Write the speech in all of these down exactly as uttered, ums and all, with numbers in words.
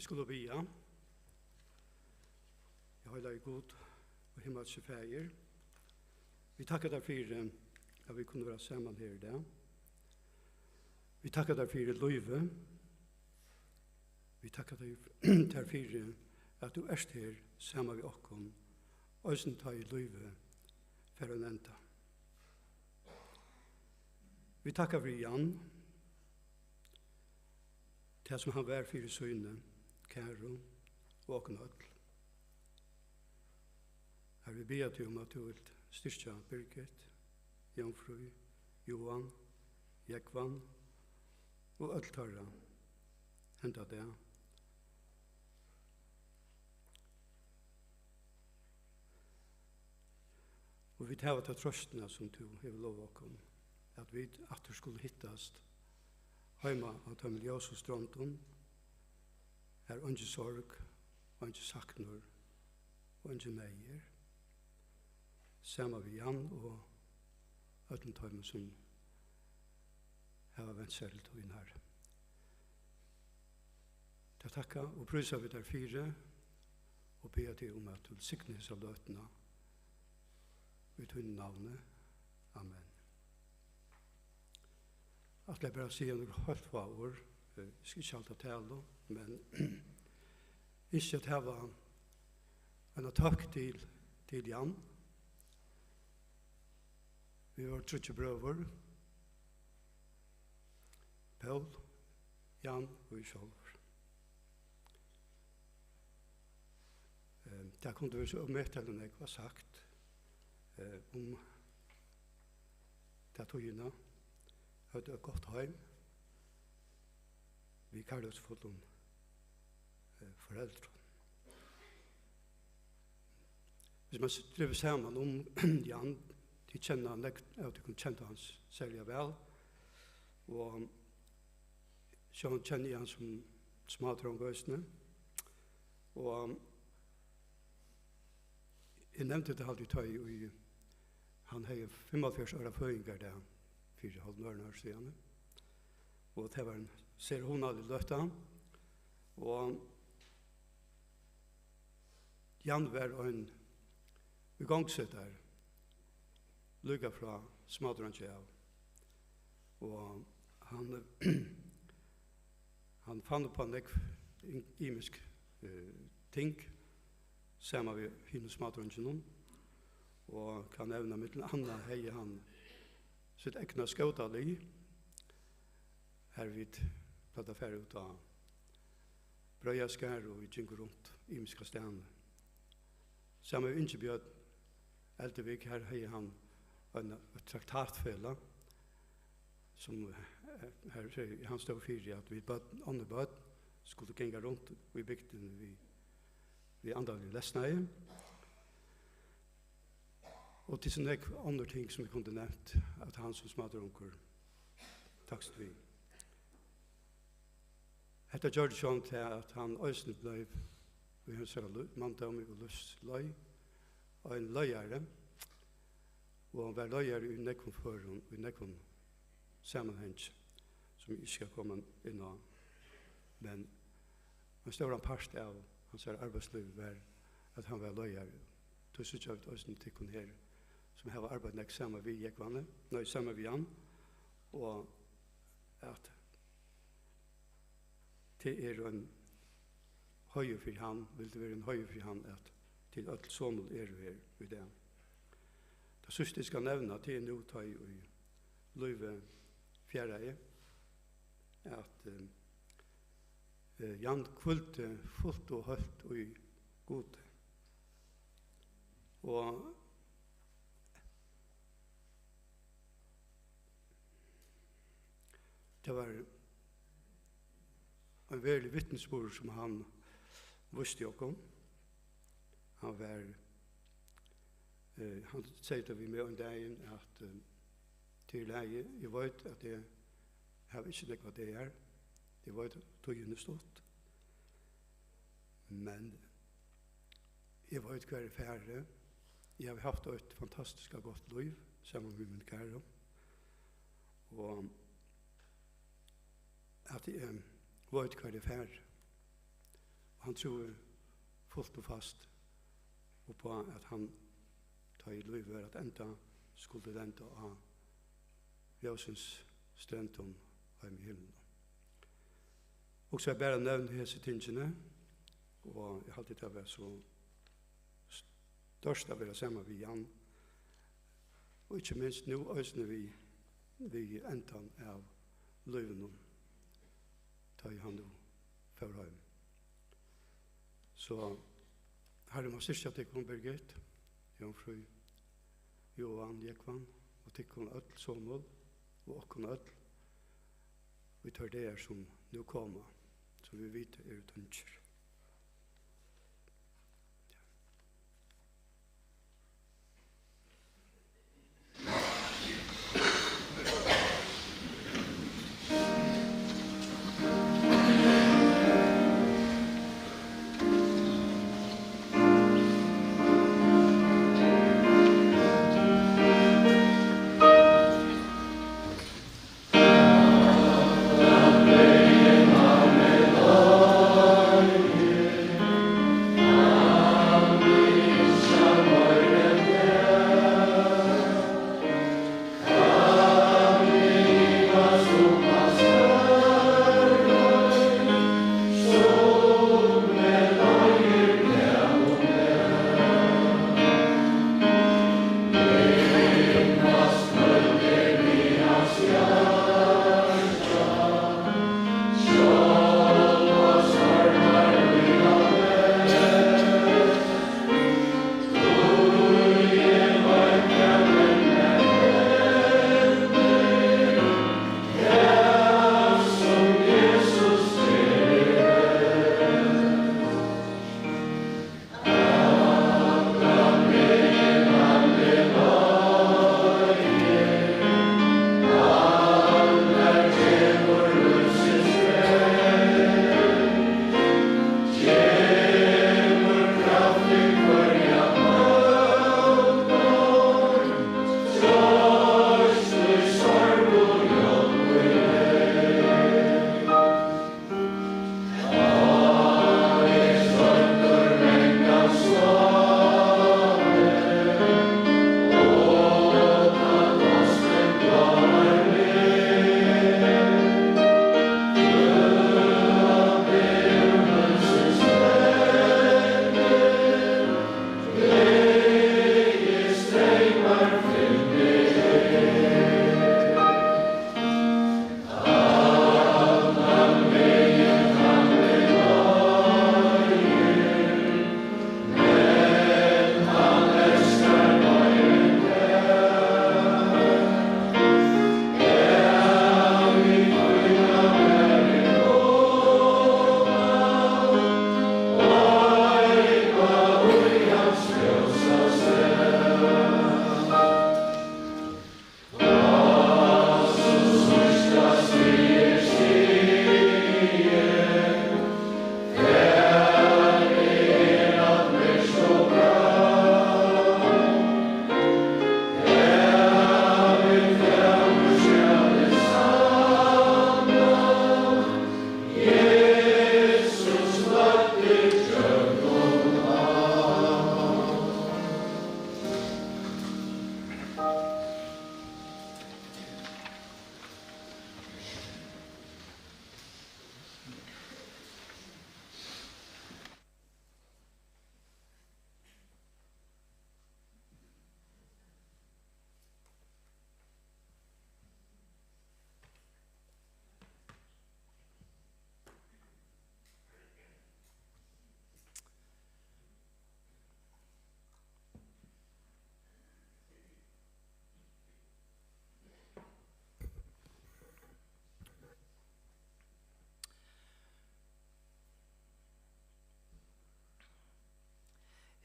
Skulu biðja. Ja, heilagi Gud og himmalski Faðir, vit takka tær fyri, at vit kunnu vera saman her í dag. Vit takka tær fyri lívið. Vit takka tær, tær fyri, at tú ert her saman við okkum, eisini tá ið lívið fer ein enda. Vit takka fyri Jan, tað sum hann var fyri síni kæru og okkum øll. Harri, vit biðja teg um, at tú vilt styrkja Birgit, Jónfríð, Johan, Jógvan og øll teirra henda dag. Og vit hava ta trøstina, sum tú hevur lovað okkum, at vit aftur skulu hittast heima á teimum ljósu strondum, har eingin sorg, eingin saknur og eingin neyð er, saman við Jan og øllum teimum, sum hava vent sær til tín, Harri. Tað takka og prísa vit tær fyri, og biðja teg um, at tú signi hesa løtuna í tínum navni. Amen. Ætli eg bara at siga nøkur heilt fá orð. Eh, eg skal ikki halda talu, men ynski at hava eina tøkk til, til Jan. Vit vóru tríggir brøður. Pól, Jan og eg sjálvur. Eh, tað kundi verið so ómetaliga nógv at sagt, eh, um ta tíðina. Høvdu eitt gott heim við kærleiksfullum, eh, foreldrum. Hvis man s-, dregur saman um Jan, tit kenna, nógv av tykkum kendu hann s-, serliga væl, og sjálvandi kenni eg hann sum smádrong eisini. Og eg nevndi tað, haldi eg, tá ið hann hevði fimmoghálvfjerðs ára føðingardag fyri hálvum øðrum ári síðani. Og tað var ein sera hugnalig løta. Og Jan var ein ígongsetari líka frá smádreingi av. Og hann, hann fann upp á nógv y-, ymisk, eh, ting saman við hinum smádreingjunum, og kann nevna, millum annað hevði hann sítt egna skótalið, har vit plagdu at fara út á breiðaskarð, og vit gingu runt ymiska staðni. Saman við Ingibjørn Eldevik, har hevði hann ein, eitt traktatfelag, sum, eh, har, eh, hann stóð fyri, at vit børn, onnur børn, skuldu ganga runt í bygdini við, við andaligum lesnaði. Og til so nógv onnur ting, sum eg kundi nevnt, at hann sum smádrongur tókst við. Hetta gjørdi sjálvandi tað, at hann eisini bleiv í hansara lí-, manndómi og lívsleið ein leiðari, og hann var leiðari í nógvum førum, í nógvum samanhangi, sum eg ikki skal koma inn á. Men ein stóran part av hansara arbeiðslívi var, at hann var leiðari. Tí síggja vit eisini tykkum her, sum hava arbeitt nógv saman við Jógvani, nei, saman við Jan, og at tað er ein heiður fyri hann, vildi verið ein heiður fyri hann, at tit øll somul eru her í dag. Tað síðsta, eg skal nevna, tað er nú, tá ið lívið fjaraði, at, eh, eh, Jan hvíldi fult og heilt í Gudi. Og tað var ein veruligur vitnisburður, sum hann vísti okkum. Hann var, eh, hann segði tað við meg ein dagin, at, eh, tað er í lagi, eg veit, at eg havi ikki nógvar dagar, eg veit, at tíðin er stutt, men eg veit, hvar eg fari. Eg havi havt eitt fantastiskt gott lív saman við mínum kæru, og at eg veit, hvar eg fari. Hann trúði fult og fast upp á, at hann, tá ið lívið var at enda, skuldi lenda á ljósins strendum heima í himlinum. Hugsaði bara nevnt hesi tingini, og eg haldi, tað var so stórt at vera saman við Jan, og ikki minst nú eisini við, við endan av lívinum, tá ið hann nú fór heim. So Harrin má styrkja tykkum, Birgit, Jónfrú, Johan, Jógvan, og tykkum øll somul, og okkum øll, í teir dagar, sum nú koma, sum vit vita eru tungir.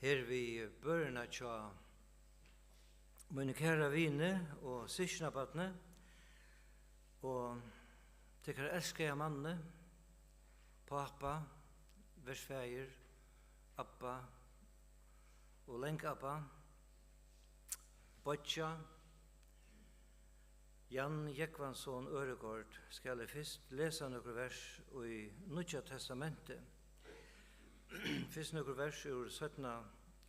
Her við børuna hjá míni kæra vini og systkinabarni og tykkara elskaða manni, pápa, verfaðir, abba og langabba, beiggja, Jan Jógvansson Øregård, skal eg fyrst lesa nøkur vers í Nýggja Testamenti. Fyrst nøkur vers úr seinna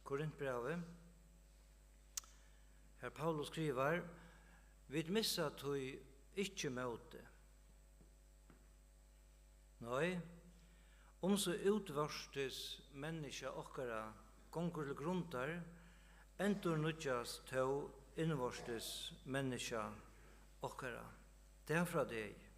Korintbrævi, har Paulus skrivar: "Vit missa tí ikki mótið. Nei, um so útvortis menniskja okkara gongur til grundar, endurnýggjast tó innvortis menniskja okkara dag frá degi.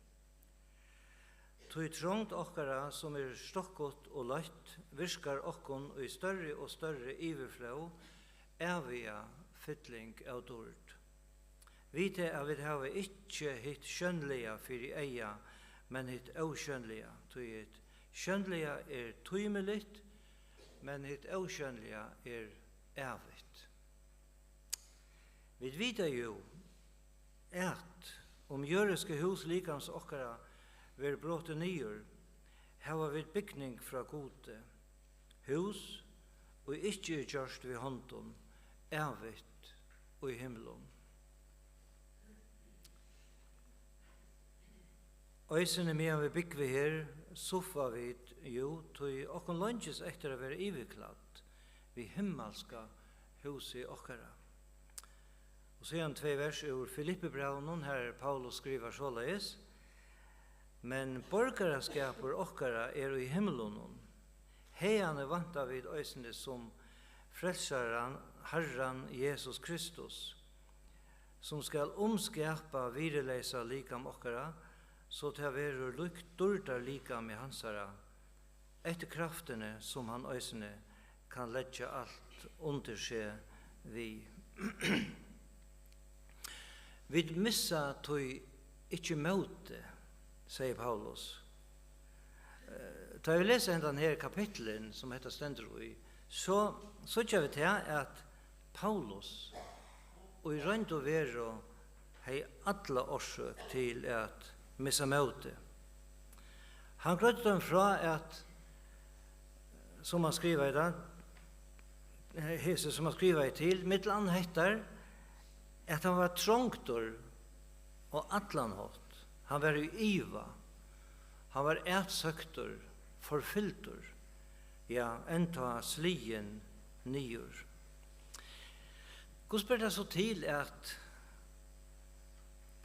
Tí trongd okkara, sum er stokkut og løtt, virkar okkum í størri og størri yvirflóð æviga fylling av dýrd. Við tað, at vit hava ikki hitt sjónliga fyri eyga, men hitt ósjónliga, tí hitt sjónliga er tímiligt, men hitt ósjónliga er ævigt." Vit vita jú, at um jørðiska hús likams okkara verður brotið niður, hava vit bygning frá Gudi, hús, ið ikki er gjørt við hondum, ævigt í himlum. Eisini meðan vit búgva her, suffa vit jú, tí okkum leingist eftir at vera yvirklædd við himmalska húsið okkara. Og síðan tvey vers úr Filippibrævinum, har Paulus skrivar soleiðis: "Men borgaraskapur okkara er í himlunum. Haðani vænta vit eisini sum frelsaran, Harran Jesus Kristus, sum skal umskapa virðisleysa likam okkara, so tað verður líkt dýrdarlikami hansara, eftir kraftini, sum hann eisini kann leggja alt undir seg við." "Vit missa tí ikki mótið", segði Paulus. Eh, tá vit lesa hendan her kapitlin, sum hetta stendur í, so síggja vit her, at Paulus í roynd og veru hevði alla orsøk til at missa mótið. Hann greiddi teimum frá, at, sum hann skrivaði tað, hesi, sum hann skrivaði til, millum annað hetta, at hann var trongdur á allan hátt. Hann var í iva. Hann var atsøktur, forfylgdur, ja, enntá sligin niður. Hvussu ber tað so til, at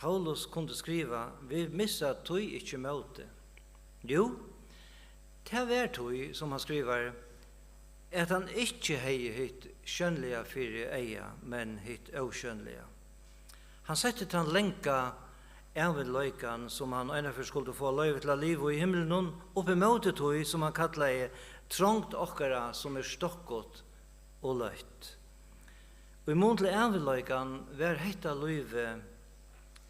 Paulus kundi skriva: "Vit missa tí ikki mótið"? Jú, tað var tí, sum hann skrivar, at hann ikki hevði hitt sjónliga fyri eyga, men hitt ósjónliga. Hann setti tann langa ævinleikan, sum hann einaferð skuldi fáa loyvi til at liva í himlinum, upp ímóti tí, sum hann kallaði trongd okkara, sum er stokkut og løtt. Í mun til ævinleikan var hetta lívið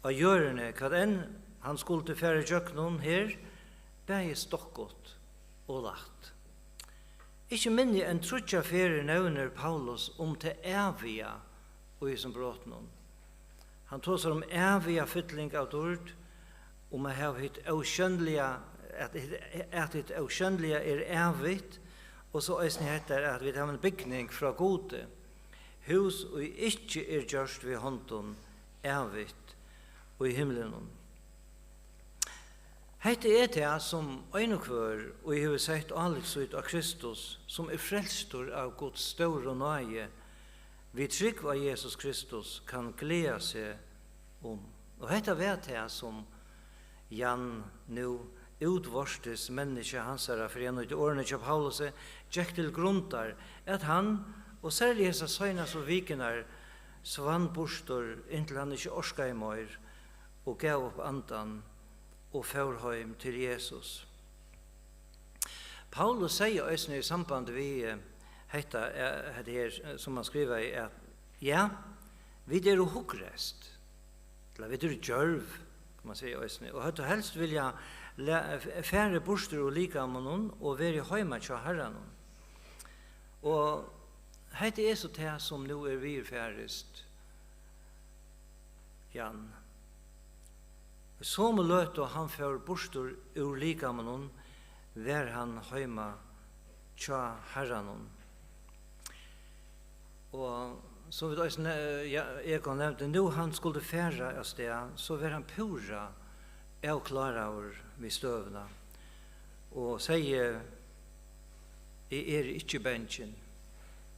á jørðini, hvat enn hann skuldi fara ígjøgnum her, bæði stokkut og lætt. Ikki minni enn tríggjar ferðir nevnir Paulus um tað æviga í hesum brotunum. Hann tosar um æviga fylling av dýrd, um at hava hitt ósjónliga, at, at hitt ósjónliga er ævigt, og so eisini hetta, at vit hava ein bygning frá Gudi, hús, ið ikki er gjørt við hondum, ævigt í himlinum. Hetta er tað, sum ein og hvør, ið hevur sett álit sítt á Kristus, sum er frelstur av Guds stóru náði, við trúgv á Jesus Kristus, kann gleða seg um. Og hetta var tað, sum Jan, nú útvortis menniskja hansara, fyri at nýta orðini hjá Paulusi, gekk til grundar, at hann, og serliga hesar seinastu vikurnar, svann burtur, inntil hann ikki orkaði meir og gav upp andan og fór heim til Jesus. Paulus segði eisini í sambandi við, eh, hetta, eh, hetta her, eh, sum hann skrivaði, at, ja, vit eru hugreyst, ella vit eru djørv, kann man siga eisini, og høvdu helst vilja la-, f-, farið burtur úr likamunum og verið heima hjá Harranum. Og hetta er so tað, sum nú er viðurfarist Jan. Í somu løtu hann fór burtur úr likamunum, var hann heima hjá Harranum. Og sum vit eisini, ja, Egon nevndi, nú hann skuldi fara av stað, so var hann púra avkláraður við støðuna og segði, Eg eri ikki bangin.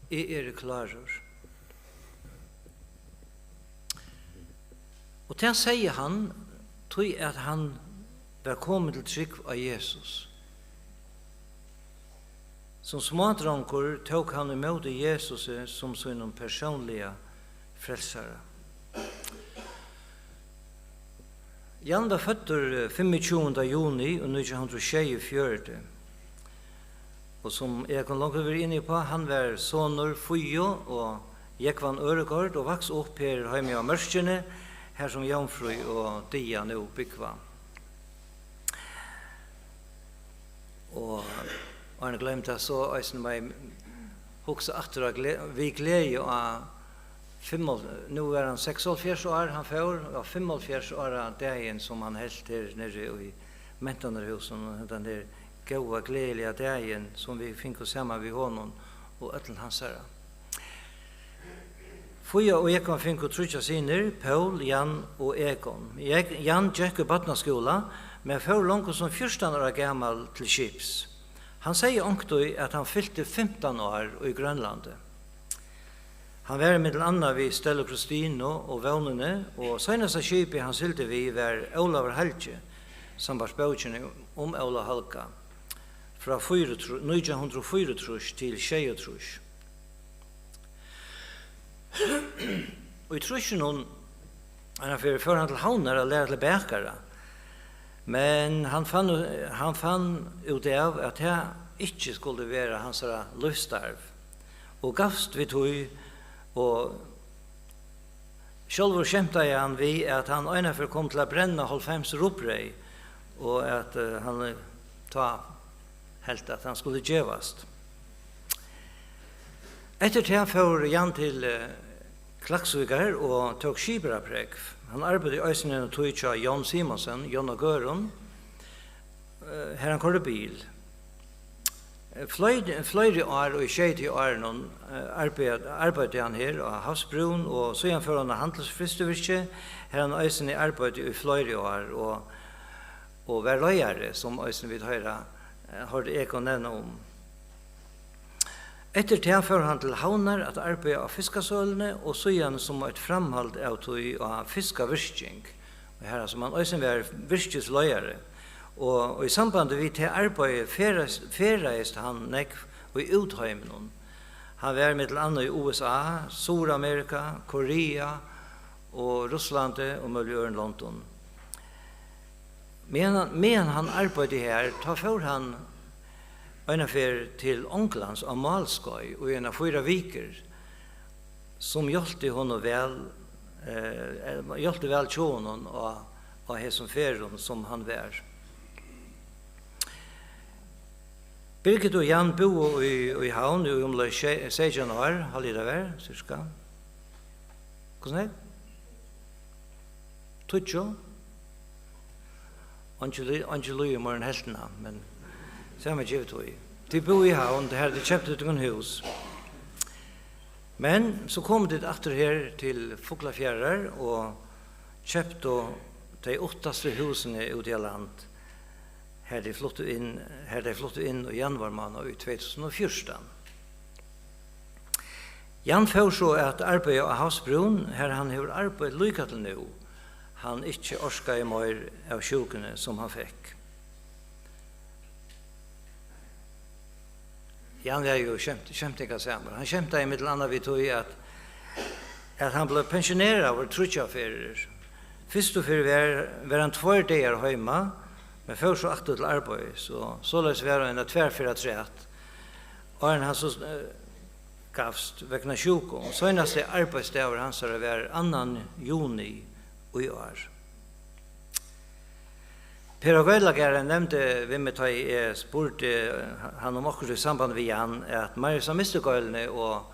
Eg eri klárur. Og tað segði hann, tí at hann var komin til trúgv á Jesus. Sum smádrongur tók hann ímóti Jesusi sum sínum persónliga frelsara. Jan var føddur, eh, fimmogtjúgunda juni í nítjan hundrað og sjeyogfjøruti, og sum eg kom longu verið inni uppá, hann var sonur Fíu og Jógvan Øregård og vaks upp her heima á Mørkini, har sum Jómfrø og Dia nú búgva. Og áðrenn eg gloymi tað, so eisini má eg hugsa aftur á gle-, við gleði á fimm, nú var hann seksoghálvfjerðs ár, hann fór, á fimmoghálvfjerðs ára dagin, sum hann helt her niðri í mentanarhúsinum, hendan her góða, gleðiliga dagin, sum vit fingu saman við honum og øllum hansara. Fía og Jógvan fingu tríggjar synir, Pól, Jan og Egon. Jeg-, Jan gekk í barnaskúla, men fór longu sum fjúrtan ára gamal til skips. Hann segði onkuntíð, at hann fylti fimtan ár í Grønlandi. Hann var millum annað við Stellu Kristinu og Vónini, og seinasta skipið, hann sigldi við, var Ólavur Helgi, sambært bókini um Óla Helga, frá fýraogtrý-, nítjan hundrað og fýraogtrýss til sjeyogtrýss. Í trýssunum, eina ferð, fór hann til Havnar at læra til bakara, men hann fann, hann fann út av, at tað ikki skuldi vera hansara lívsstarv, og gavst við tí, og sjálvur skemtaði hann við, at hann einaferð kom til at brenna hálvfems rugbreyð, og at, eh, hann, eh, tá helt, at hann skuldi gevast. Eftir tað fór Jan til, eh, Klaksvíkar og tók skiparaprógv. Hann arbeiddi eisini eina tíð hjá John Simonsen, John á Gørðum, eh, har hann koyrdi bil. Eh, fleiri, fleiri ár í sjeyogtjúgu árunum, eh, arbeid-, arbeiddi hann her á Havsbrún, og síðan fór hann á Handilsfyrstuvirki, har hann eisini arbeiddi í fleiri ár og, og var leiðari, sum eisini vit hoyra, eh, hoyrdu Egon nevna um. Eftir tað fór hann til Havnar at arbeiða á fiskasøluni og síðan sum eitt framhald av tí á fiskavirking, og har sum hann eisini var virkisleiðari. Og í sambandi við tað arbeiðið ferðaðist, ferðaðist hann nógv í útheiminum. Hann var millum annað í U S A, Suðuramerika, Korea og Russlandi og møguliga øðrum londum. Meðan, meðan hann arbeiddi har, tá fór hann einaferð til Onglands á málskeið í eina fýra vikur, sum hjálpti honum væl, eh, hjálpti væl hjá honum á, á hesum ferðum, sum hann var. Birgit og Jan búðu í, í Havn í umleið sjey-, seytjan ár, haldi eg tað var, cirka. Hvussu nógv? Tíggju? Einki lí-, einki líður meira enn helvtina, men sama gevur tí. Tit búðu í Havn, har tit keyptu tykkum hús. Men so komu tit aftur her til Fuglafjarðar og keyptu tey uttastu húsini úti á land, har tey fluttu inn, har tey fluttu inn í januarmánað í tvey túsund og fjúrtan. Jan fór so at arbeiða á Havsbrún, har hann hevur arbeitt líka til nú, hann ikki orkaði meir av sjúkuni, sum hann fekk. Jan var jú skemt-, skemtingarsamur. Hann skemtaði millum annað við tí, at, at hann bleiv pensjoneraður tríggjar ferðir. Fyrstu ferð var, var hann tveir dagar heima, men fór so aftur til arbeiðis, og soleiðis var hann eina tvær ferðir afturat, áðrenn hann so, eh, gavst vegna sjúku. Og seinasti arbeiðsdagur hansara var annan juni í ár. Per á Geilagarði nevndi við meg, tá eg spurdi hann um okkurt í samband við Jan, at Marius á Mistugeilini og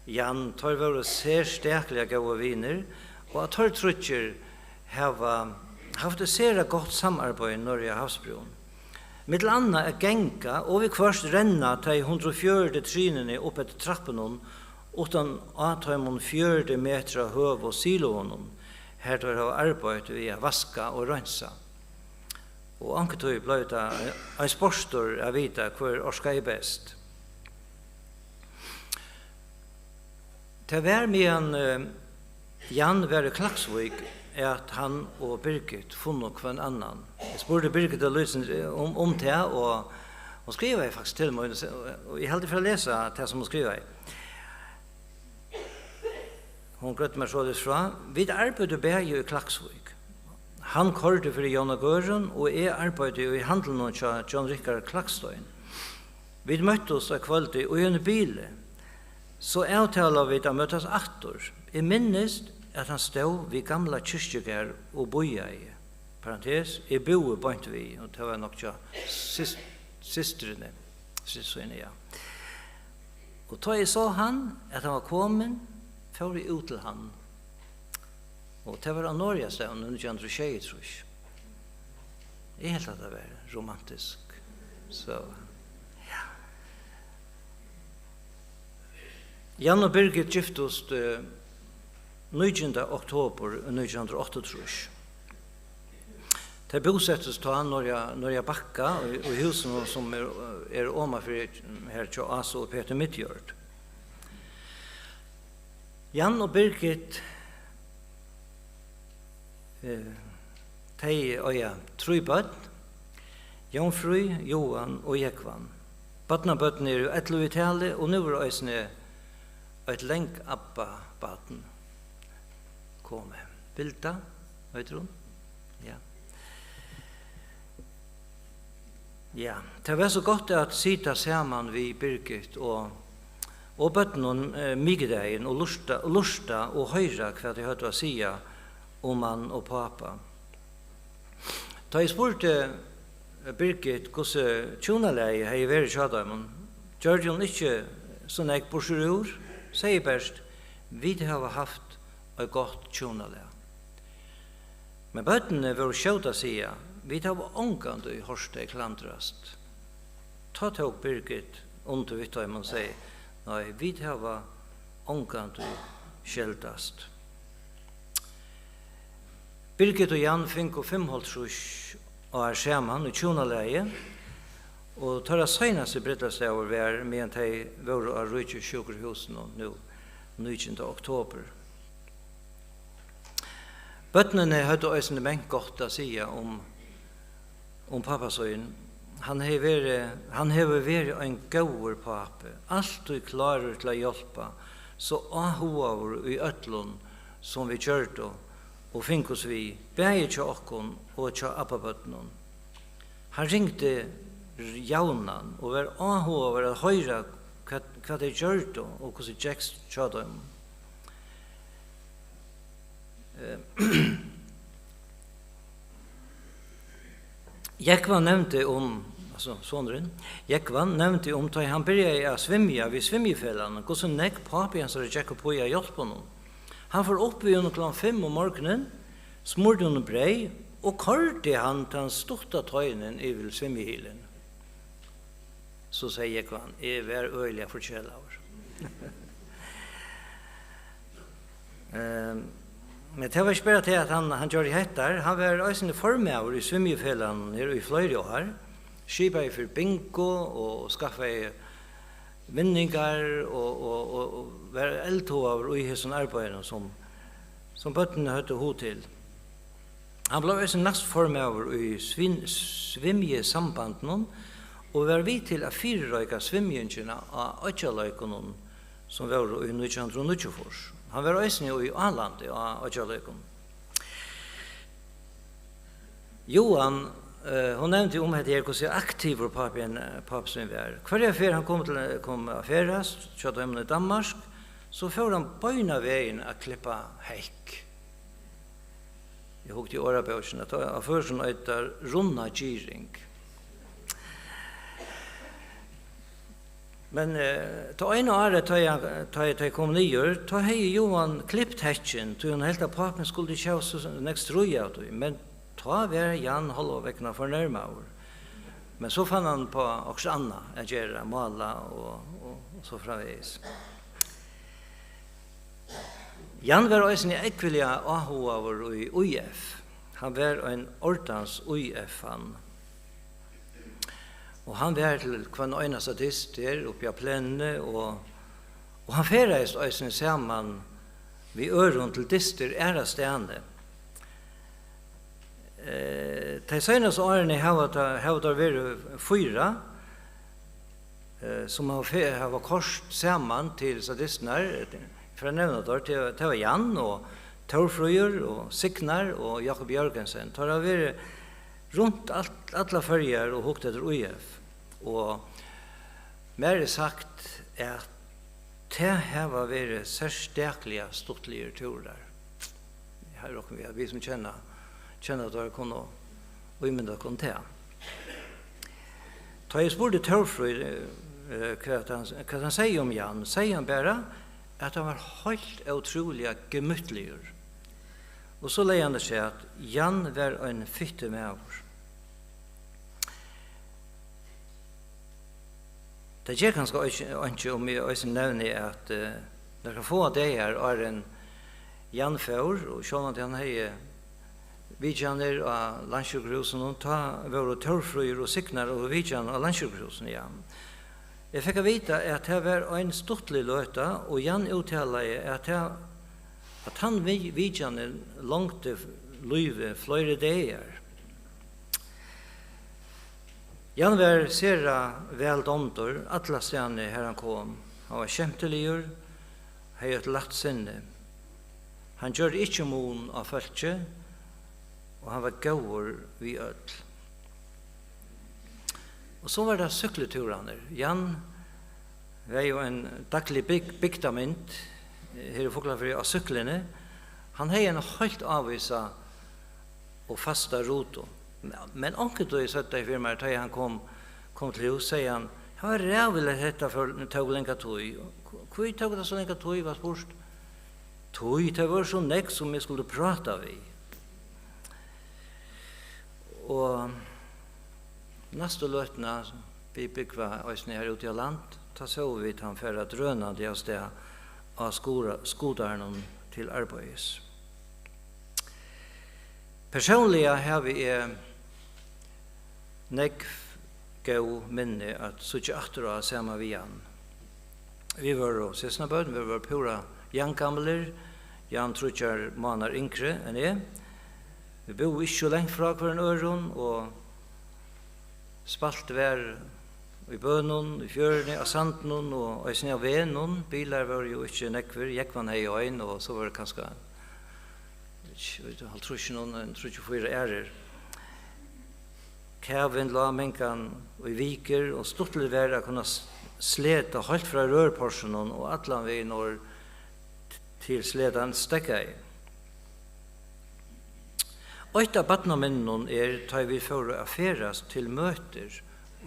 Jan, teir vóru serstakliga góðir vinir, og at teir tríggir hava havt eitt sera gott samarbeiði norðuri á Havsbrún. Millum annað at ganga og viðhvørt renna tey hundrað og fjøruti trinini upp eftir trappunum uttan á teimum fjøruti metra høgu silounum, har teir hava arbeitt við at vaska og reinsa. Og onkuntíð bleiv tað ein sportur at vita, hvør orkaði best. Tað var, meðan, eh, Jan var í Klaksvík, at hann og Birgit funnu hvønn annan. Eg spurdi Birgit Lýsen, eh, um, um tað, og hon skrivaði faktiskt til mín, og eg haldi fyri at lesa tað, sum hon skrivaði. Hon greiddi mær soleiðis frá: Vit arbeiddu bæði í Klaksvík. Hann koyrdi fyri Jóna Gørðum, og eg arbeiddi í handlinum hjá John Rikard Klakstein. Vit møttust eitt kvøldið í einum bili. So avtalaðu vit at møtast aftur. Eg minnist, at hann stóð við gamla kirkjugarð og bíðaði. Parentes, eg búði beint við, og tað var nokk hjá sys-, systrini, systrini, ja. Og tá eg sá hann, at hann var komin, fór eg út til hann. Og tað var á Norðoyastaðnum í nítjan hundrað og sjeyogtrýss. Eg helt, at tað var romantiskt. So, ja. Jan og Birgit giftust, eh, nítjanda oktober í nítjan hundrað og áttaogtrýss. Tey búsettust tá norðuri, norðuri á Bakka, í, í húsinum, sum er, er omanfyri her hjá Ásu og Petur Midjord. Jan og Birgit, eh, tey eiga trý børn, Jónfríð, Johan og Jógvan. Børnabørnini eru ellivu í tali, og nú er eisini eitt langabbabarn komið. Vilda, eitur hon? Ja. Ja, tað var so gott at sita saman við Birgit og, og børnunum, eh, mikudagin og lurta, og lurta og hoyra, hvat tey høvdu at siga um mann og pápa. Tá eg spurdi, eh, Birgit, hvussu hjúnalagið hevði verið hjá teimum, gjørdi hon ikki so nógv burtur úr, segði bert: Vit hava havt eitt gott hjúnalag. Men børnini vóru skjót at siga: Vit hava ongantíð hoyrt tey klandrast. Tá tók Birgit undir við teimum og segði: Nei, vit hava ongantíð skeldast. Birgit og Jan fingu fimmoghálvtrýss ár saman í hjúnalagi, og teirra seinasti brúdleypsdagur var, meðan tey vóru á Ríkissjúkrahúsinum nú nítjanda oktober. Børnini høvdu eisini mangt gott at siga um, um pápa sín. Hann hevði verið, hann hevur verið ein góður pápi, altíð klárur til at hjálpa, so áhugaður í øllum, sum vit gjørdu og fingust við, bæði hjá okkum og hjá abbabørnunum. Hann ringdi javnan og var áhugaður at hoyra, hvat, hvat tey gjørdu og hvussu gekst hjá teimum. Eh, Jógvan nevndi um, altso sonurin, Jógvan nevndi um, tá ið hann byrjaði at svimja við svimjifelagnum, hvussu nógv pápi hansara gekk upp í at hjálpa honum. Hann fór upp við honum klokkan fimm um morgunin, smurdi honum breyð og koyrdi hann tann stutta teinin yvir til svimjihylin. So segði Jógvan: Eg var øgiliga forkelaður. Ehm, men tað var ikki bara tað, at hann, hann gjørdi hetta. Hann var eisini formaður í svimjifelagnum her í fleiri ár, skipaði fyri bingo og skaffaði vinningar og, og, og, og var eldhugaður í hesum arbeiðinum, sum, sum børnini høvdu hug til. Hann bleiv eisini næstformaður í svin-, svimjisambandinum og var við til at fyrireika svimjingina á Oyggjaleikunum, sum vóru í nítjan hundrað og níggjuogfýrs. Hann var eisini í Álandi á Oyggjaleikum. Joan, eh, hon nevndi um hetta her, hvussu aktivur pápin, pápi sín var. Hvørja ferð hann kom til, kom at ferðast hjá teimum í Danmark, so fór hann beinanvegin at klippa hekk. Eg hugdi í orðabókina, tá á føroyskum eitur rundgirðing. Men, eh, tað eina árið, tá eg, tá eg, tá eg kom niður, tá hevði Joan klipt hekkin, tí hon helt, at pápin skuldi ikki hava so nógv stríð av tí. Men tá var Jan hálva vegna fornermaður. Men so fann hann upp á okkurt annað at gera, mála og, og, og so framvegis. Jan var eisini ógvuliga áhugaður í I F. Hann var ein ordans I F-fan. Og hann var til hvønn einasta dyst her uppi á planuni og, Og hann ferðaðist eisini saman við øðrum til dystir aðrastaðni. Eh, tey seinastu árini hava ta-, hava teir verið fýra, eh, sum hava fe-, hava koyrt saman til hesar dystirnar. Fyri at nevna teir, tað, tað var Jan og Tórfríður og Signar og Jákup Jørgensen. Teir hava verið runt alt, allar Føroyar og hugt eftir Í F. Og mær er sagt, at tað hava verið serstakliga stuttligir túrar. Her rokna vit, at vit sum kenna, kenna teir, kunnu ímynda okkum tað. Tá eg spurdi Tórfríð, eh, hvat hann, hvat hann segði um Jan, segði hann bara, at hann var heilt ótrúliga gemyttligur. Og so legði hann afturat, Jan var ein fittur maður. Tað ger kanska einki, einki, um eg eisini nevni, at, eh, nakrar fáar dagar áðrenn Jan fór, og sjálvandi hann hevði vitjanir á landssjúkrahúsinum, tá vóru Tórfríður og Signar og vitjan á landssjúkrahúsinum, ja. Eg fekk at vita, at tað var ein stuttlig løta, og Jan úttalaði, at tað, at tann vi-, vitjanin longdi lívið fleiri dagar. Jan var sera væl dámdur allastaðni, har hann kom. Hann var skemtiligur, hevði eitt lætt sinni. Hann gjørdi ikki mun á fólki, og hann var góður við øll. Og so var tað súkklutúrarnir. Jan var jú ein daglig byg-, bygdarmynd, eh, her í Fuglafirði á súkkluni. Hann hevði eina heilt ávísa og fasta rutu. Men, men onkuntíð søgdu tey fyri mær, tá ið hann kom, kom til hús, segði hann, "Tað var ræðuligt, hetta fór, tók langa tíð." "Hví tók tað so langa tíð?" var spurt. "Tí tað vóru so nógv, sum eg skuldi práta við." Og næstu løtuna, vit búgva eisini har úti á land, tá sóu vit hann fara drønandi av stað á skura-, skútaranum til arbeiðis. Persónliga havi eg nógv góð minni at síggja aftur á saman við Jan. Vit vóru systkinabørn, vit vóru púra javngamlir, Jan tríggjar mánaðir yngri enn eg. Vit búðu ikki so langt frá hvørjum øðrum, og spælt var í bønum, í fjøruni, á sandinum og eisini á vegnum. Bilar vóru jú ikki nógvir, jógvan hevði ein, og so vóru kanska, ikki, veit, hálvtrýssunum, ein tríggjar, fýra aðrir. Kavin lá mangan í vikur, og stuttligt var at kunna s-, sleta heilt frá rørporsinum og allan vegin norður t-, til sletan steðgaði. Eitt av barnaminnunum er, tá ið vit fóru at ferðast til møtir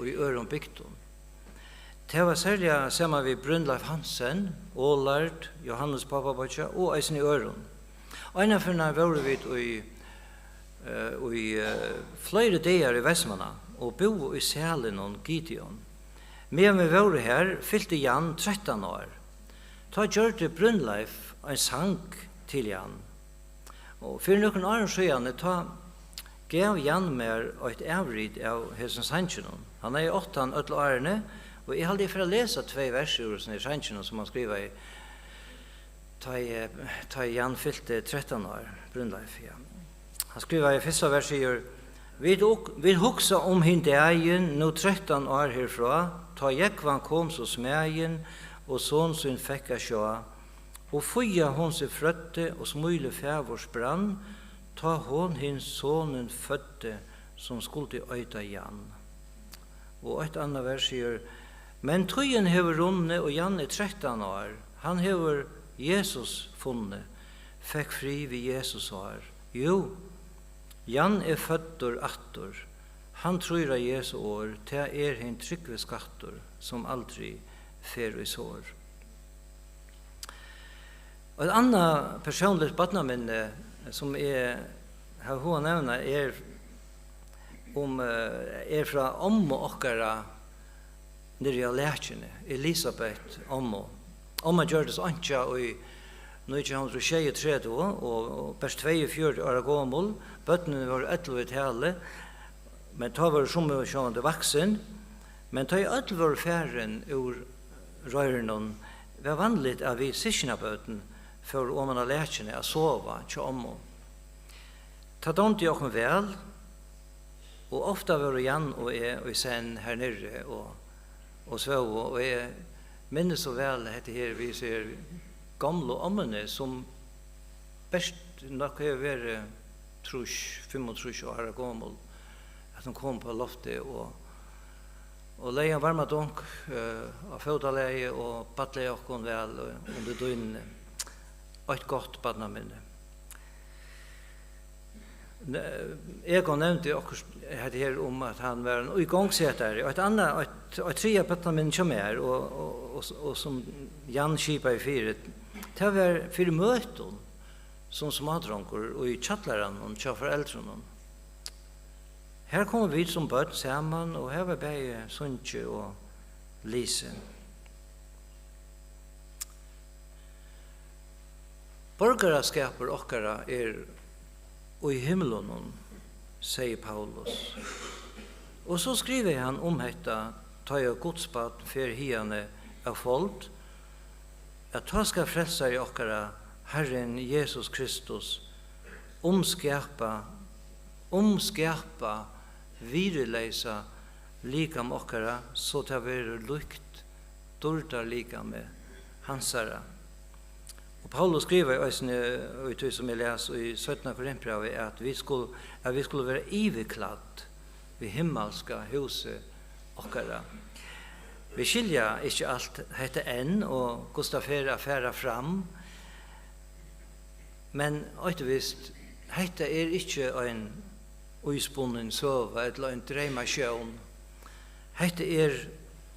í øðrum bygdum. Tað var serliga saman við Brynleif Hansen, Olard, Jóhannes pápabeiggja og eisini øðrum. Einaferð vóru vit í, eh, í, eh, fleiri dagar í Vestmanna og búðu í salinum Gideon. Meðan vit vóru har, fylti Jan trettan ár. Tá gjørdi Brynleif ein sang til Jan. Og fyri nøkrum árum síðani, tá gav Jan mær eitt avrit av hesum sanginum. Hann hevði átt hann øll árini, og eg haldi, eg fer at lesa tvey vers úr hesum her sanginum, sum hann skrivaði, tá eg, tá ið Jan fylti trettan ár, Brynleif, ja. Hann skrivaði, fyrsta vers sigur, "Vit uk-, vit hugsa um hin dagin, nú trettan ár herfrá, tá jógvan kom so smæðin og son sín fekk at sjá." Og fía hon seg frøddi, og smílið fagurt brann, tá hon hin sonin føddi, sum skuldi eita Jan. Og eitt annað vers sigur, "Men tíðin hevur runnið, og Jan er trettan ár. Hann hevur Jesus funnið, fekk frið við Jesus ár. Jú, Jan er føddur aftur. Hann trýr á Jesu orð, tað er hin trúgvi skattur, sum aldri fer í sor." Eitt annað persónligt barnaminni, sum eg havi hug at nevna, er um, eh, er frá ommu okkara niðri á Lækjuni, Elisabeth ommu. Omma gjørdist einkja í nítjan hundrað og sjeyogtretivu og, og bert tveyogfjøruti ára gomul. Børnini vóru ellivu í tali, men tá vóru summi sjálvandi vaksin. Men tá ið øll vóru farin úr reiðrinum, var vanligt, at vit systkinabørn fóru oman á lakið at sova hjá ommu. Tað dámdi okkum væl, og ofta vóru Jan og eg í senn har niðri og, og svóvu, og eg minnist so væl hetta her við sær gomlu ommuni, sum bert nokk hevur verið trýss, fimmogtrýss ára gomul, at hon kom upp á loftið og, og legði ein varmadunk, eh, á fótalagið og ballaði okkum væl, eh, undir dýnuni. Eitt gott barnaminni. Ne-, Egon nevndi okkurt hetta her um, at hann var ein ígongsetari. Og eitt annað, eitt, eitt triðja barnaminni hjá mær, og, og, og, og sum Jan skipaði fyri, tað var fyri møtum sum smádrongur í kjallaranum hjá foreldrunum. Har komu vit sum børn saman, og har var bæði sungið og lisið. Borgaraskapur okkara er í himlunum, segði Paulus. Og so skrivaði hann um hetta, tá ið Guds barn fer hiðani av fold, at tá skal frelsari okkara, Harrin Jesus Kristus, umskapa, umskapa virðisleysa likam okkara, so tað verður líkt dýrdarlikami hansara. Og Paulus skrivar eisini í tí, sum eg las í seinna Korintbrævi, at vit skulu, at vit skulu vera yvirklædd við himmalska húsið okkara. Vit skilja ikki alt hetta enn, og hvussu tað fer at fara fram, men eitt er vist, hetta er ikki ein íspunnin søga ella ein dreymasjón. Hetta er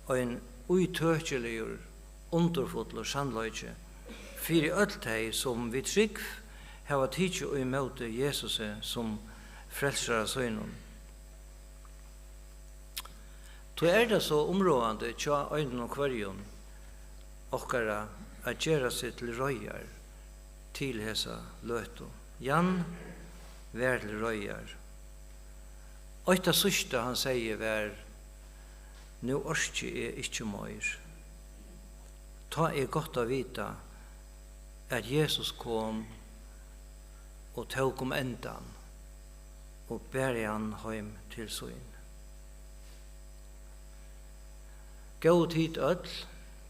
ein ítøkiligur, undurfullur sannleiki fyri øll tey, sum við trúgv hava tikið ímóti Jesusi sum frelsara sínum. Tí er tað so umráðandi hjá einum og hvørjum okkara at gera seg til reiðar til hesa løtu. Jan var til reiðar. Eitt tað síðsta, hann segði, var: "Nú orki eg ikki meir." Tá er gott at vita, at Jesus kom og tók um endan og bar hann heim til sín. Góðu tit øll,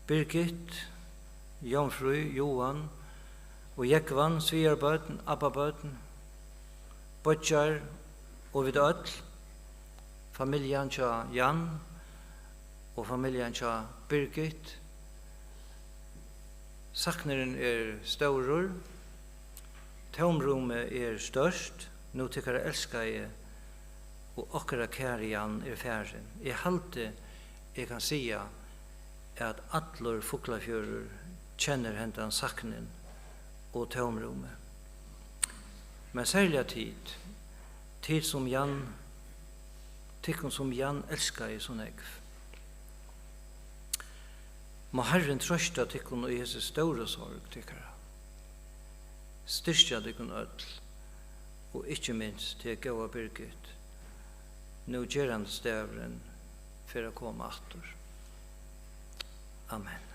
Birgit, Jomfrú, Johan og Jógvan, svigarbørn, abbabørn, beiggjar og vit øll, familjan hjá Jan og familjan hjá Birgit. Saknurin er stórur, tómrúmið er stórt, nú tykkara elskaði og okkara kæri Jan er farin. Eg haldi, eg kann siga, at allur Fuglafjørður kennir hendan saknin og tómrúmið. Men serliga tit, tit sum Jan, tykkum sum Jan elskaði so nógv. Má Harrin trøsta tykkum í hesi stóru sorg tykkara. Styrkja tykkum øll, og ikki minst teg, góða Birgit, nú gerandisdagurin fer at koma aftur. Amen.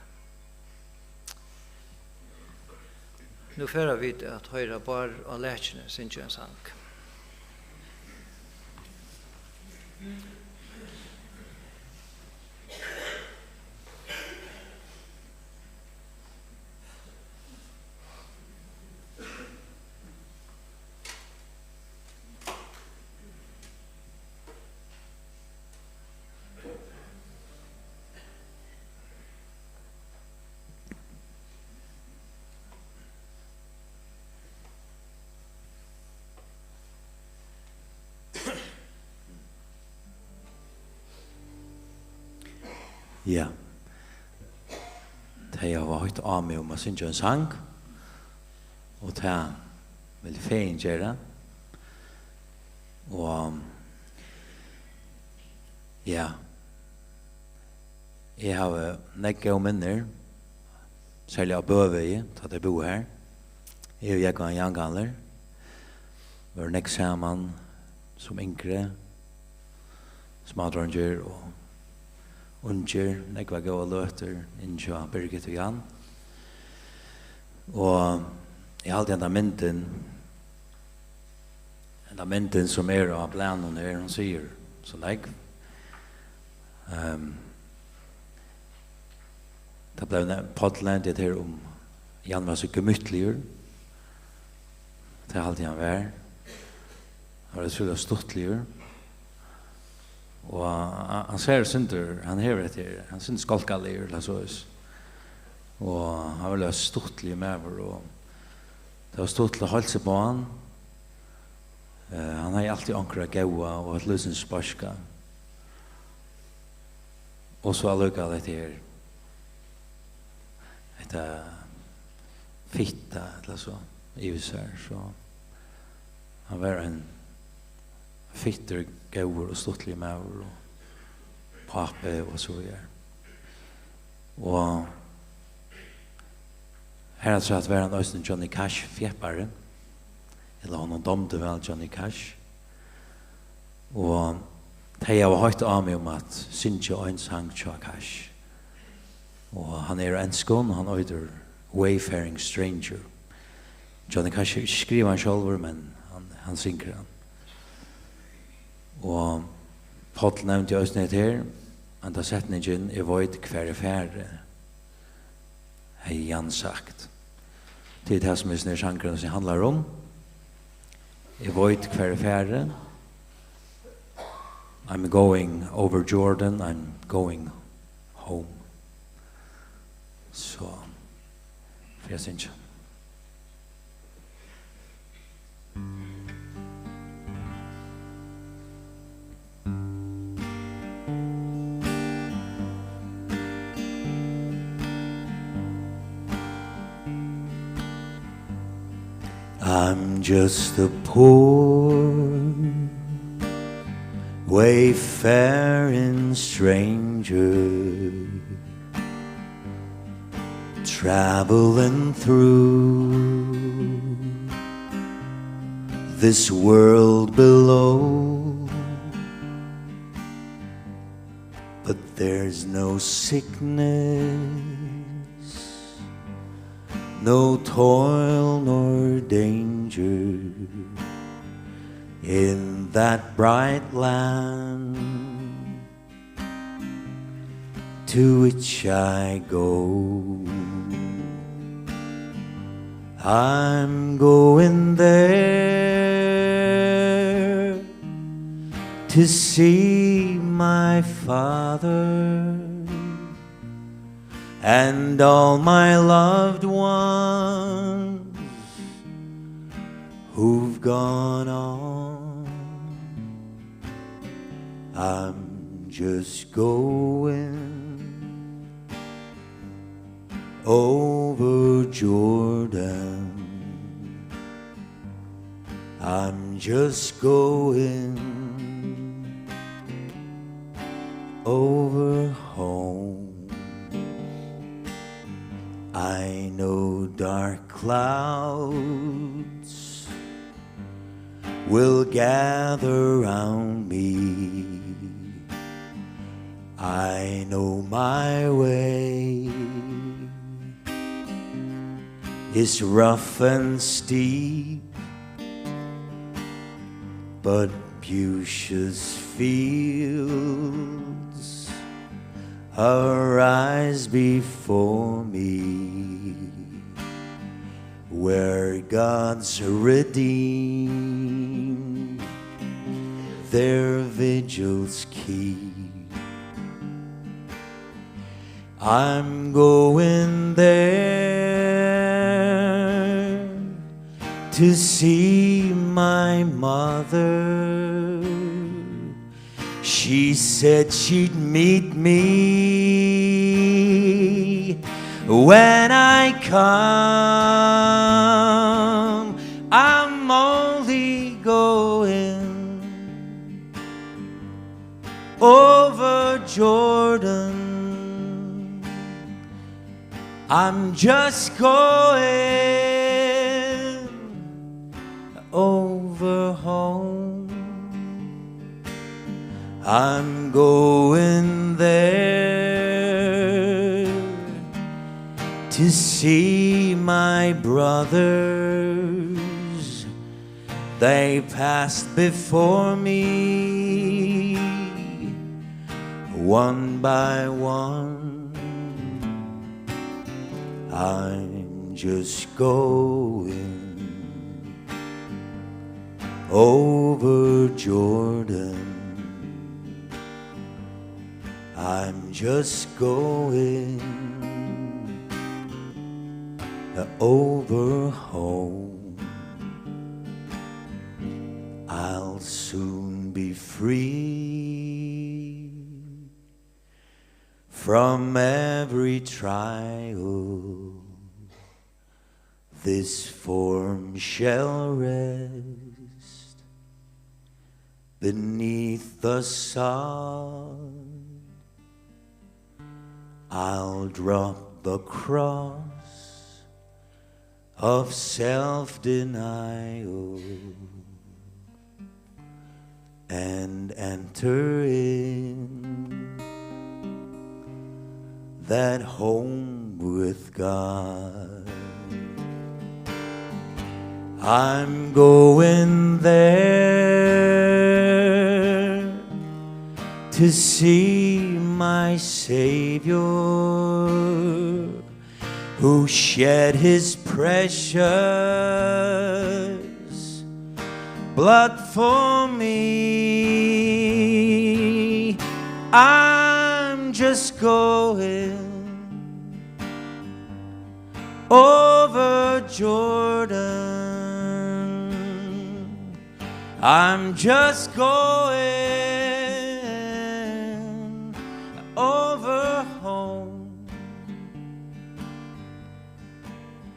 Nú fara vit at hoyra Bárð á Lakjuni syngja ein sang. Ja. Tey hava heitt á meg um at syngja ein sang, og tað vil eg fegin gera. Og, ja, eg havi nógv góð minnir, serliga á Bøvegi, tá tey búðu har. Eg og Jógvan Jangaler vóru nógv saman sum yngri, smádreingir og ungir, nógvar góðar løtur inni hjá Birgit og Jan. Og eg haldi, henda myndin, henda myndin, sum er á blaðnum her, hon sigur so nógv. Ehm, tað bleiv ne-, Páll nevndi hetta her um, Jan var so gemyttligur. Tað haldi eg, hann var. Hann var ótrúliga stuttligur. Og hann, hann sær eitt sindur, hann hevur hetta her, hann er eitt sindur skolkaligur, ella soleiðis. Og hann var ein stuttligur maður, og tað var stuttligt at heilsa upp á hann. Eh, hann hevði altíð onkra góða og eitt lítið sparka. Og so allíkavæl hetta her, hetta fitta, ella so, yvir sær, so hann var ein fittur, góður og stuttligur maður og pápi og so víðari. Og harafturat var hann eisini Johnny Cash fjeppari, ella honum dámdi væl Johnny Cash. Og tey hava heitt á meg um at syngja ein sang hjá Cash. Og hann er á enskum, hann eitur Wayfaring Stranger. Johnny Cash hevur ikki skrivað hann sjálvur, men hann, hann syngur hann. Og Páll nevndi eisini hetta her, henda setningin, "Eg veit, hvar eg fari", hevði Jan sagt. Tað er tað, sum hesin her sangurin, sum handlar um. Eg veit, hvar eg fari. I'm going over Jordan, I'm going home. So, fari eg at syngja. I'm just a poor wayfaring stranger traveling through this world below. But there's no sickness, no toil nor danger in that bright land to which I go. I'm going there to see my father and all my loved ones who've gone on. I'm just going over Jordan. I'm just going over home. I know dark clouds will gather round me. I know my way is rough and steep, but beauteous fields arise before me, where God's redeemed their vigils keep. I'm going there to see my mother. She said she'd meet me when I come. I'm only going over Jordan. I'm just going over home. I'm going there to see My brothers, they passed before me, one by one. I'm just going over Jordan. I'm just going over home. I'll soon be free from every trial. This form shall rest beneath the sod. I'll drop the cross of self-denial and enter in that home with God. I'm going there to see my Savior, who shed his precious blood for me. I'm just going over Jordan. I'm just going over home.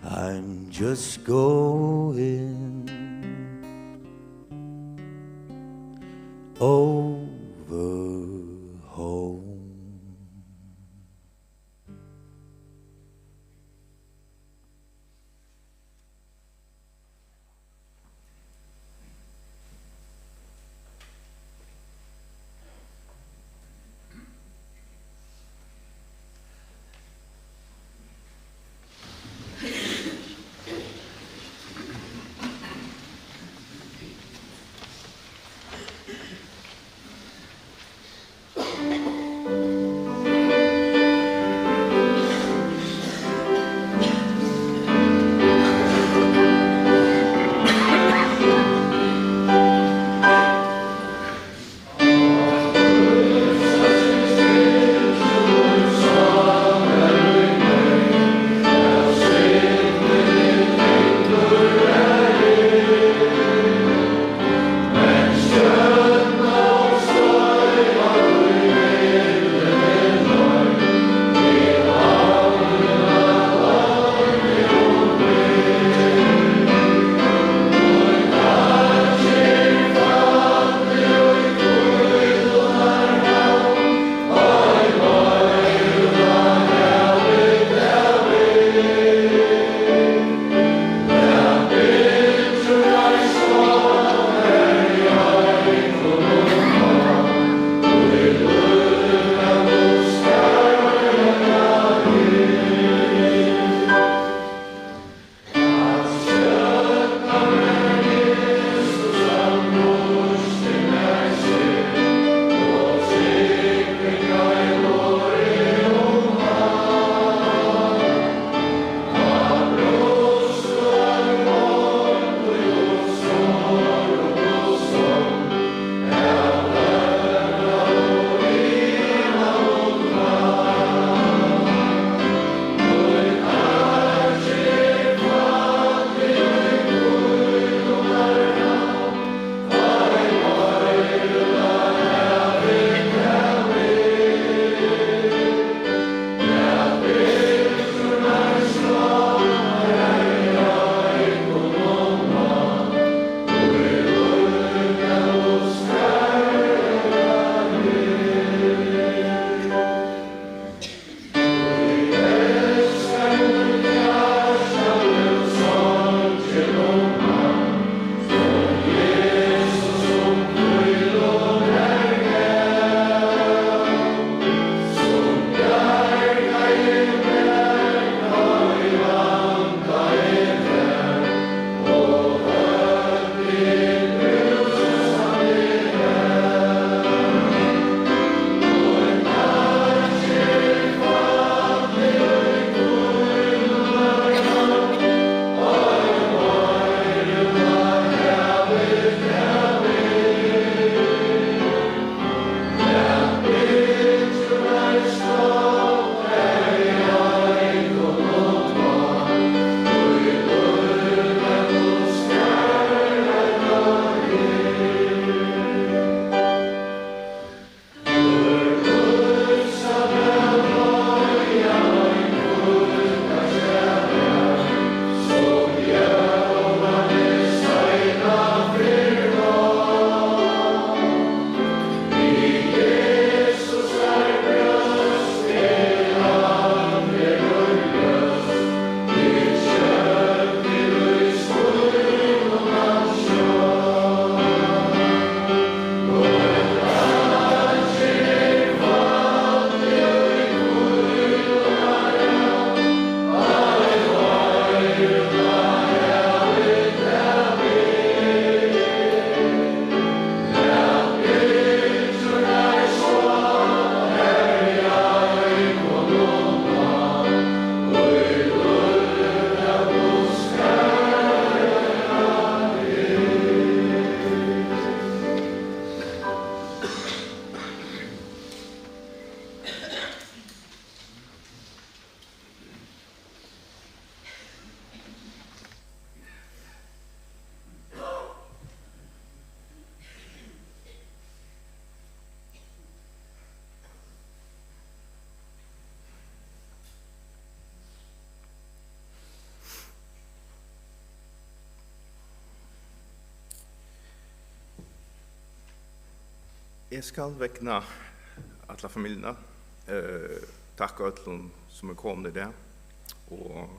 I'm just going over home. Eg skal vegna alla familjuna, eh, takka øllum, sum eru komin í dag. Og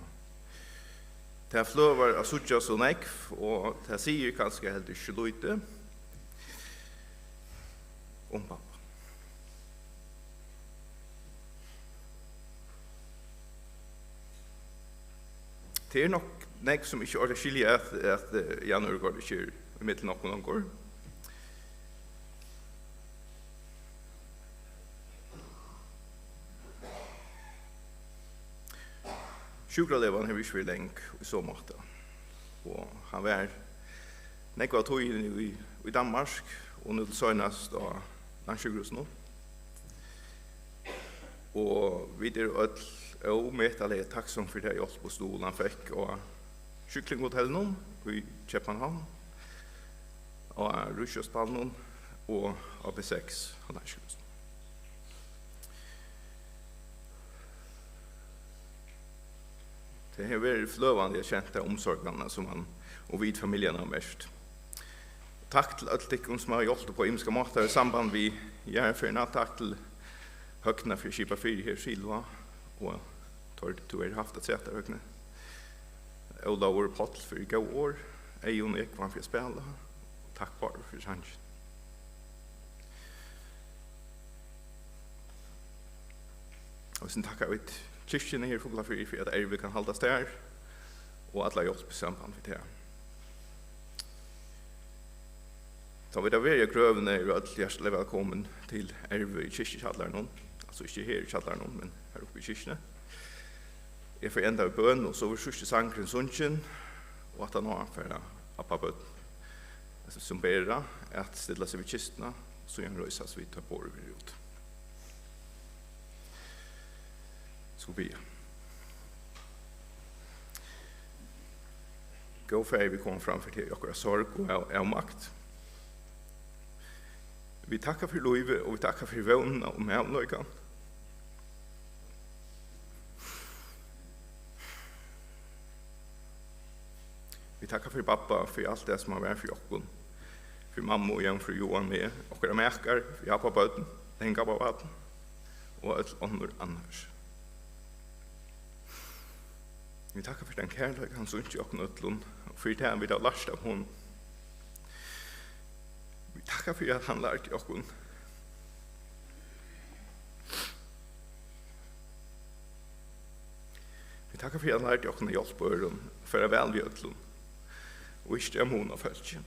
tað fløvar at síggja so nógv, og tað sigur kanska heldur ikki lítið um babba. Tað er nokk nógv, sum ikki orka skilja, at, at, eh, Jan Øðregård ikki er ímillum okkum longur. Sjúkralegan hevur ikki verið long í so máta, og hann var nógv av tíðini í, í Danmark, og nú til seinast á Landssjúkrahúsinum. Og vit eru øll ómetaliga takksom fyri ta hjálp og stuðul, hann fekk á Kyllinghotellinum í Keypmannahavn, á Ríkishospitalinum og á B seks á Landssjúkrahúsinum. Tað hevur verið fløvandi at kent ta umsorgina, sum hann og vit, familjan, hava merkt. Takk til øll tykkum, sum hava hjálpt upp á ymiskar mátar í samband við jarðarferðina. Takk til Høgna fyri at skipa fyri her, Silva, og teir, tú hevur havt afturat, Høgni. Ólavur og Páll fyri góð orð, Eyðun og Jógvan fyri at spæla. Takk, Bárður, fyri sangin. Og so takka vit kirkjuni her í Fuglafirði fyri, at ervið kann haldast har, og alla hjálp í samband við tað. Tá vit hava verið á grøvini, eru øll hjartaliga vælkomin til ervið í kirkjukjallaranum, altso ikki her í kjallaranum, men har uppi í kirkjuni. Eg fari enda við bøn, og so verður síðsti sangurin sungin, og aftaná fara abbabørn, sum bera, at stilla seg við kistuna, og síðan reisast vit, tá borið verður út. Skulu vit biðja. Góði Faðir, vit koma fram fyri teg í okkara sorg og av-, avmakt. Vit takka fyri lívið, og vit takka fyri vónina og møguleikan. Vit takka fyri babba, fyri alt tað, sum hann var fyri okkum, fyri mammu og Jónfrø Joan, meg, okkara makar, fyri abbabørn, langabbabørn og øll onnur annars. Vit takka fyri tann kærleika, hann sýnti okkum øllum, og fyri tað, vit hava lært av honum. Vit takka fyri, at hann lærdi okkum. Vit takka fyri, at hann lærdi okkum at hjálpa øðrum, og fara væl við øllum, og ikki at muna fólki.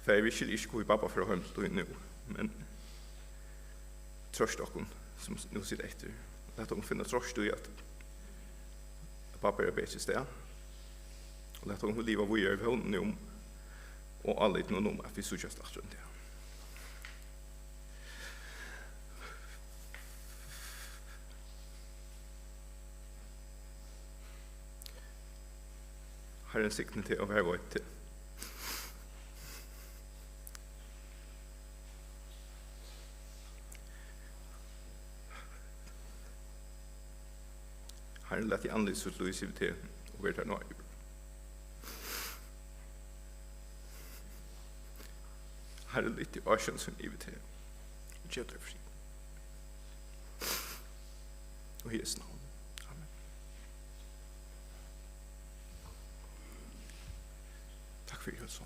Faðir, vit skilja ikki, hví babba fer heim til tín nú, men troyst okkum, sum nú sita eftir. Lat okkum finna troyst í, at babba er á betri stað, og lat okkum liva víðari í vónini um og álitinum um, at vit síggjast aftur ein dag. Harrin signi teg og varðveiti teg. Harrin lati andlit sítt lýsa yvir teg og veri tær náðigur. Harrin lyfti ásjón sín yvir teg og gevi tær frið. Og í Jesu navn. Amen. Takk fyri, Jesu.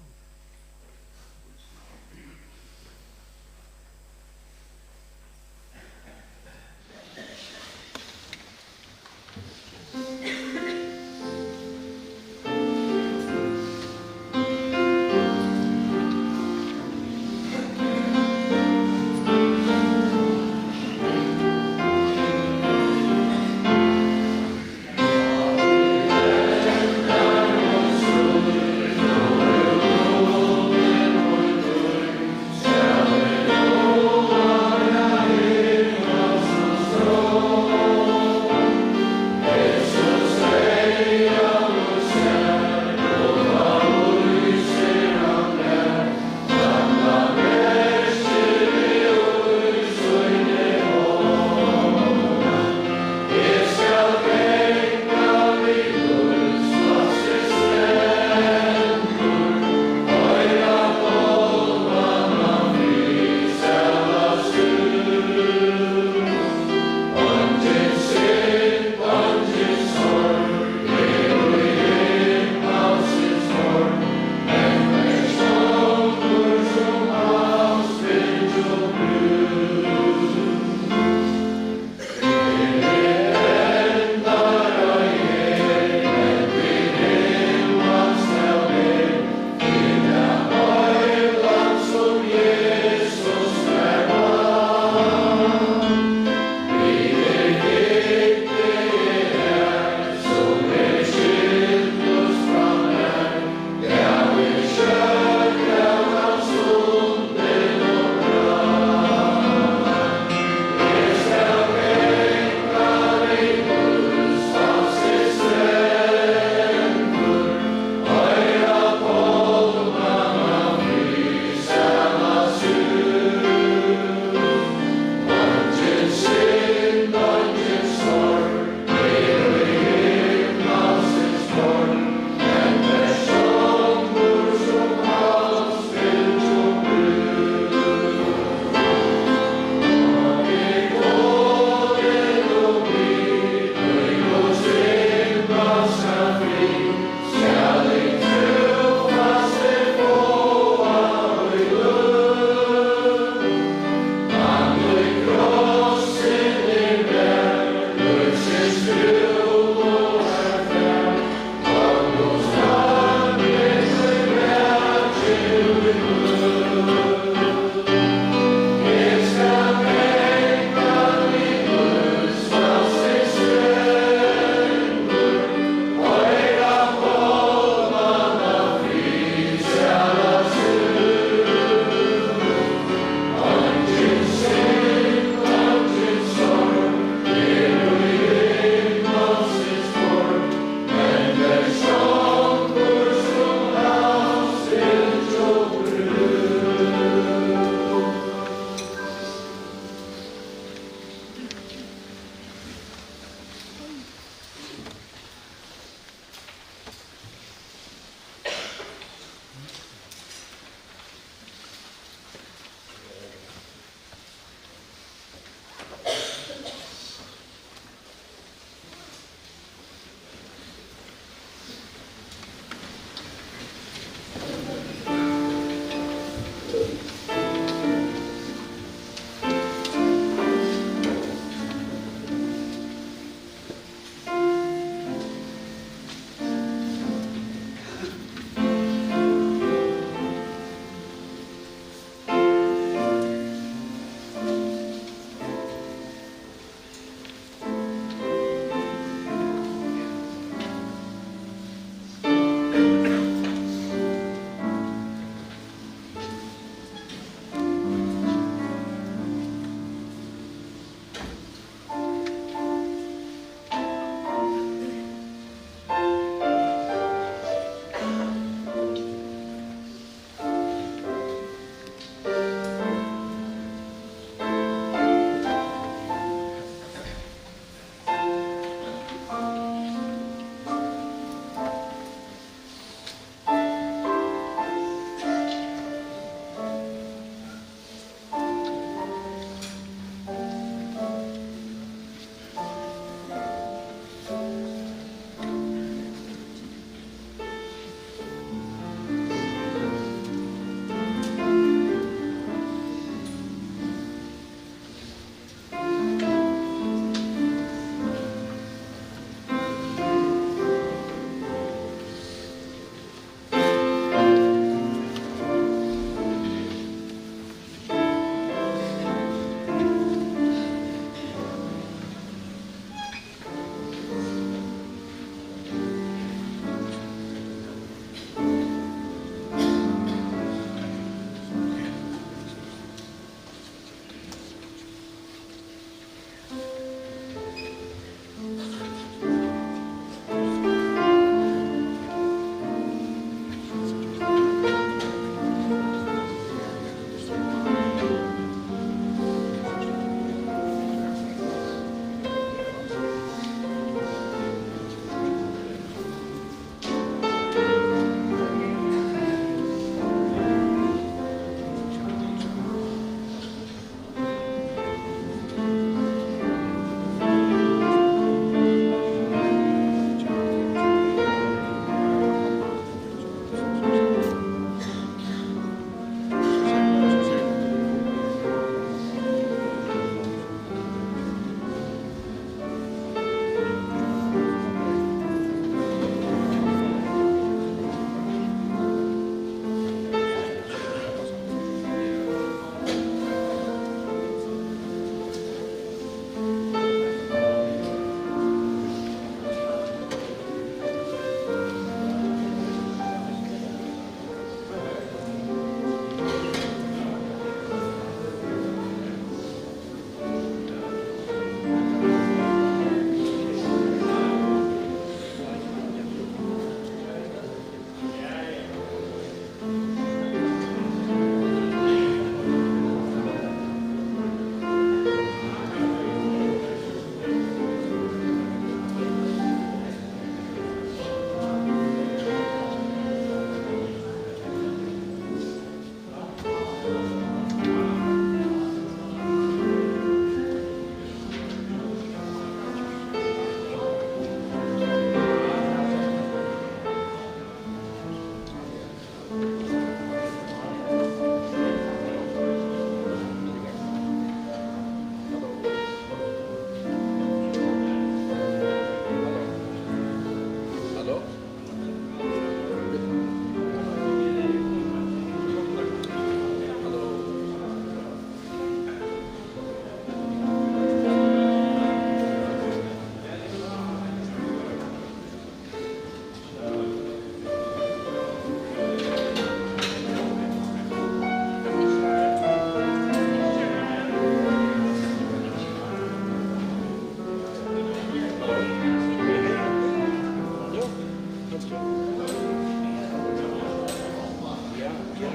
Ja,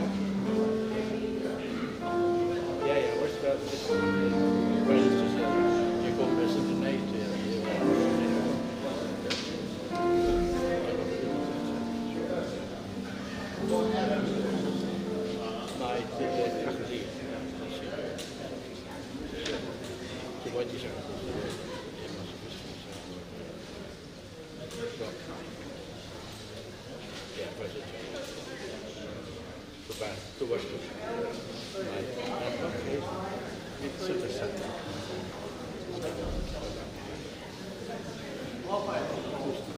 ja, veitst tú hvat? Eg kom mest til nei til at eg var. Nei, til det, takk til. Tú veit ikki, hvat tú skal. So. Ja, hvat er tað? Tú bara, tú veitst ikki. Nei.